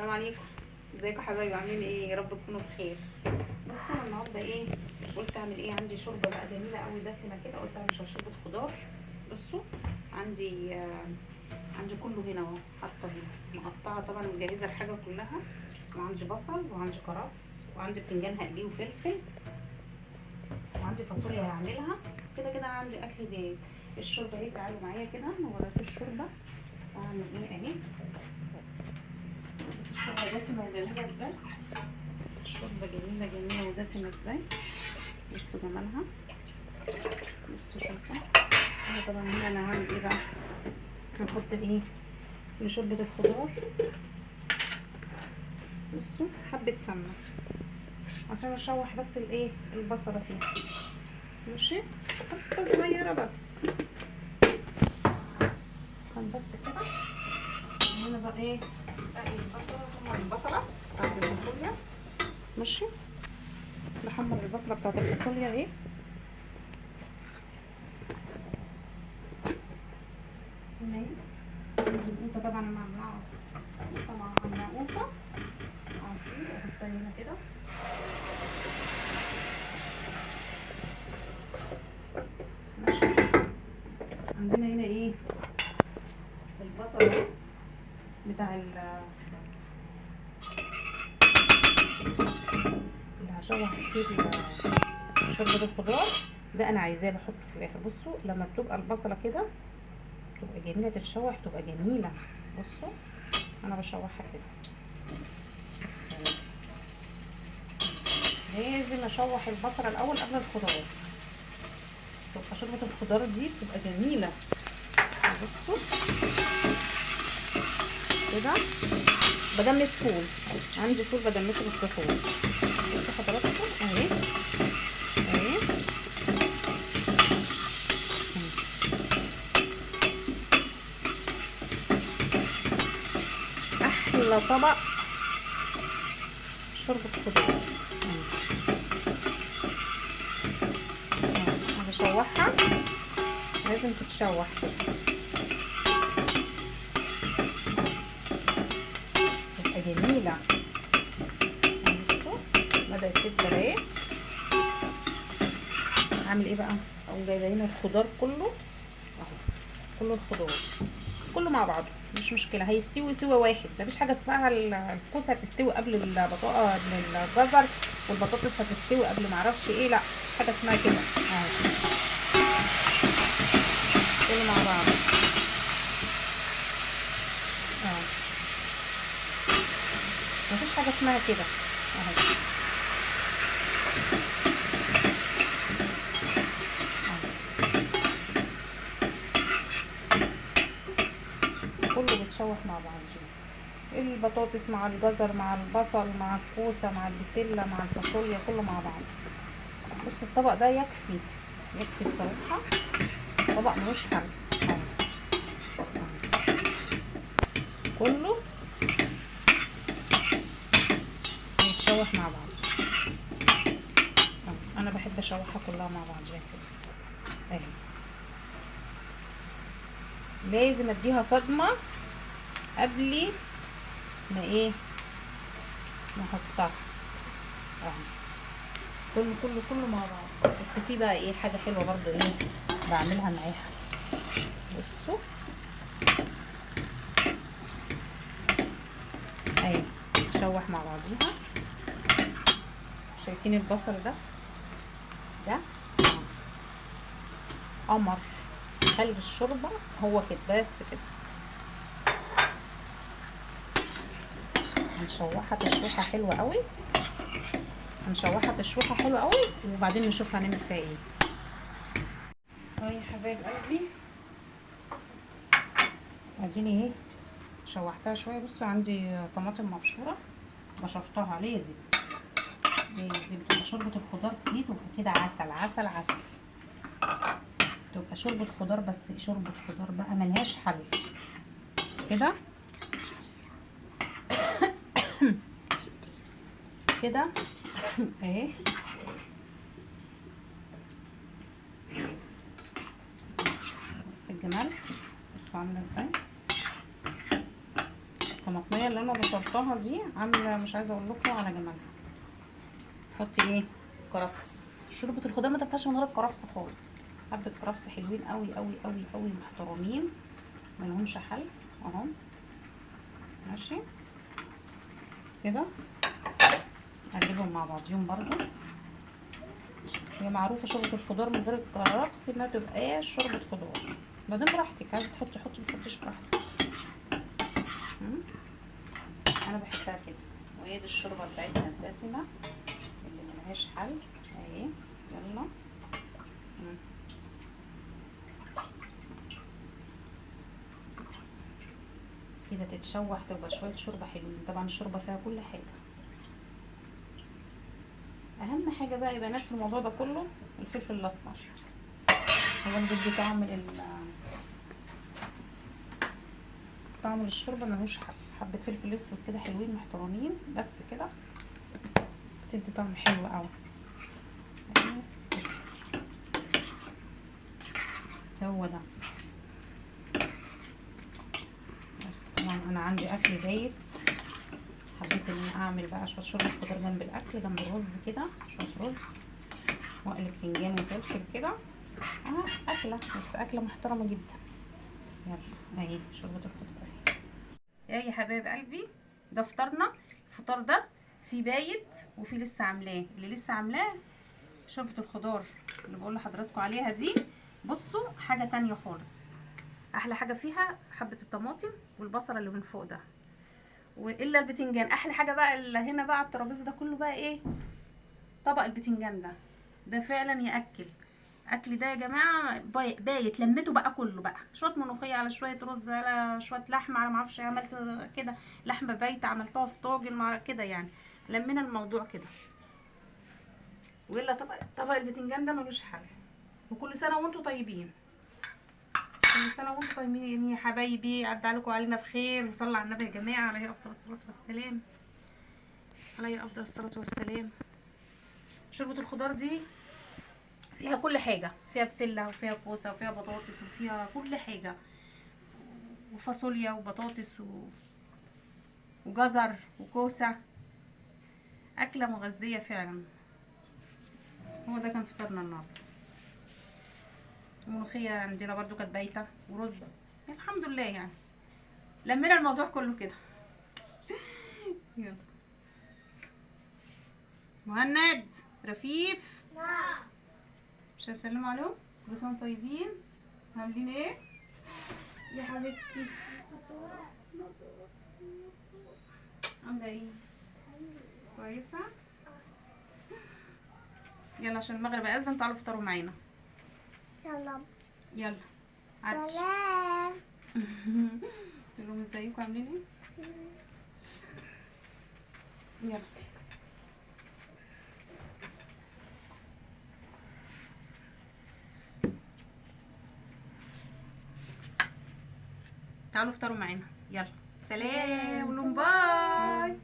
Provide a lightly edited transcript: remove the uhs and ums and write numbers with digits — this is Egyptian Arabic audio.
السلام عليكم، ازيكم يا حبايبي؟ عاملين ايه؟ يا رب تكونوا بخير. بصوا انا النهارده ايه قلت اعمل ايه، عندي شوربة بقى جميلة قوي دسمة كده، قلت اعمل شوربة خضار. بصوا عندي عندي كله هنا اهو، حاطه هنا مقطعه طبعا مجهزة الحاجة كلها، وعندي بصل وعندي كرفس وعندي بتنجان هقليه وفلفل وعندي فاصوليا هعملها كده كده. عندي اكل بيت. الشوربة اهي، تعالوا معايا كده نوريكم الشوربة اعمل ايه اهي. الشوربة دسمة وجميلة ازاي، الشوربة جميلة جميلة ودسمه ازاي. بصوا جمالها، بصوا شوفوا. انا طبعا هنا انا هعمل ايه بقى، هنحط ايه لشوربه الخضار. بصوا حبه سمنه عشان اشوح بس الايه البصله فيها، ماشي، حبه صغيرة بس، تسخن بس كده. هنا بقى ايه اقلي البصله، احمر البصله بتاعت الفاصوليا، ماشي، نحمر البصله بتاعت الفاصوليا اهي. هنا القوطه طبعا انا عاملاها قوطه مع قوطه عصير، احطها هنا كده. ماشي، عندنا هنا ايه البصل بتاع اللي هشوح فيه شوربة الخضار ده، انا عايزاه بحطه في الاخر. بصوا لما بتبقى البصله كده بتبقى جميلة، تتشوح تبقى جميلة. بصوا انا بشوحها كده، لازم اشوح البصله الاول قبل الخضار، تبقى شوربة الخضار دي بتبقى جميلة. بصوا كده بدمس فول، عندي فول بدمسه بالسحور. بصوا حضراتكم اهي اهي، احلى طبق شوربة خضار. انا بشوحها، لازم تتشوح كده، جميلة. بصوا بدأت تدبل اهي. هعمل ايه بقى؟ اقوم جايبه هنا الخضار كله اهو، كله الخضار كله مع بعضه، مش مشكلة، هيستوي سوا واحد. مفيش حاجة اسمها الكوسه هتستوي قبل البطاطا، قبل الجزر، والبطاطس هتستوي قبل معرفش ايه، لا مفيش حاجة اسمها كده اهو، كله مع بعضه اهو، مفيش حاجة اسمها كده اهو. كله بيتشوح مع بعض، البطاطس مع الجزر مع البصل مع الكوسه مع البسله مع الفاصوليا، كله مع بعض. بص الطبق ده يكفي يكفي بصراحة، طبق ملوش حل اهو، كله يتشوح مع بعض. انا بحب اشوحها كلها مع بعض كده اهي. لازم اديها صدمة قبل ما ايه ما احطها اهو، كله كله كله مع بعض. بس في بقى ايه حاجة حلوة برضو ايه بعملها معاها. بصوا اهي تشوح مع بعضيها. شايفين البصل ده؟ ده قمر، خلي الشوربة هو كده بس كده. هنشوحها تشويحه حلوة قوي، هنشوحها تشويحه حلوة قوي، وبعدين نشوف هنعمل فيها ايه. اهي يا حبايب قلبي، اديني اهي شوحتها شوية. بصوا عندي طماطم مبشوره بشرتها، لازم لازم تبقى شوربة الخضار دي تبقى كده عسل عسل عسل، تبقى شوربة خضار بس، شوربة خضار بقى ملهاش حل كده كده اهي. بص الجمال، بصوا عامله ازاي. طماطميه البصلايه اللي انا بشرتها دي عامله مش عايزه اقول لكم على جمالها. حطي ايه؟ كرفس. شوربة الخضار ما تنفعش من غير الكرفس خالص. حبه كرفس حلوين قوي قوي قوي قوي محترمين، ما لهمش حل اهو. ماشي كده اقلبهم مع بعضيهم برضو. هي معروفة شوربة الخضار من غير الكرفس ما تبقاش شوربة خضار. بعدين براحتك، عايزه تحطي حطي، ما تحطيش براحتك. انا بحبها كده. وهي دي الشوربة بتاعتنا الدسمة اللي ملهاش حل اهي. يلا كده تتشوح، تبقى شوية شوربة حلوين. طبعا الشوربة فيها كل حاجة. اهم حاجة بقى يا بنات في الموضوع ده كله الفلفل الاسمر، هو اللي بيدي طعم طعم الشوربة ملوش حل. حبه فلفل اسود كده حلوين محترمين بس كده، بتدي طعم حلو قوي. بس كده هو ده. بس طبعا انا عندي اكل بايت، حبيت ان انا اعمل بقى شوية شوربة خضار جنب الاكل، جنب الرز كده، شوية رز واقلب بتنجان وفلفل كده. اكله بس اكله محترمه جدا. يلا اهي شوربة الخضار اهي. يا حبايب قلبي ده فطارنا. الفطار ده في بايت وفي لسه عاملاه، اللي لسه عاملاه شوربة الخضار اللي بقول لحضراتكم عليها دي. بصوا حاجة تانية خالص. احلى حاجة فيها حبه الطماطم والبصله اللي من فوق ده، والا البتنجان. احلى حاجة بقى اللي هنا بقى على الترابيزة ده كله بقى ايه؟ طبق البتنجان ده، ده فعلا ياكل اكل ده يا جماعة. بايت لميته بقى كله بقى، شوية ملوخية على شوية رز على شوية لحمه على معرفش، عملت كده لحمه بايته عملتها في طاجن مع كده يعني، لمينا الموضوع كده. والا طبق البتنجان ده ملوش حل. وكل سنة وانتم طيبين، كل سنة وانتم طيبين يا حبايبي، عدى عليكم علينا بخير. وصلى على النبي يا جماعة، عليه افضل الصلاة والسلام، عليه افضل الصلاة والسلام. شوربة الخضار دي فيها كل حاجة، فيها بسلة وفيها كوسة وفيها بطاطس وفيها كل حاجة، وفاصوليا وبطاطس وجزر وكوسه. اكله مغذيه فعلا. هو ده كان فطارنا النهارده. الملوخية عندنا برضو كانت بايته ورز، الحمد لله يعني لمينا الموضوع كله كده. يلا مهند رفيف، نعم مش هسلموا عليهم؟ كل سنة وانتم طيبين. عاملين ايه يا حبيبتي؟ عامله ايه؟ كويسة؟ يلا عشان المغرب اذن، تعالوا افطروا معانا. يلا يلا عدي. سلام. قلت لهم ازيكم عاملين ايه؟ يلا تعالوا افطروا معانا. يلا سلام ولهم باي.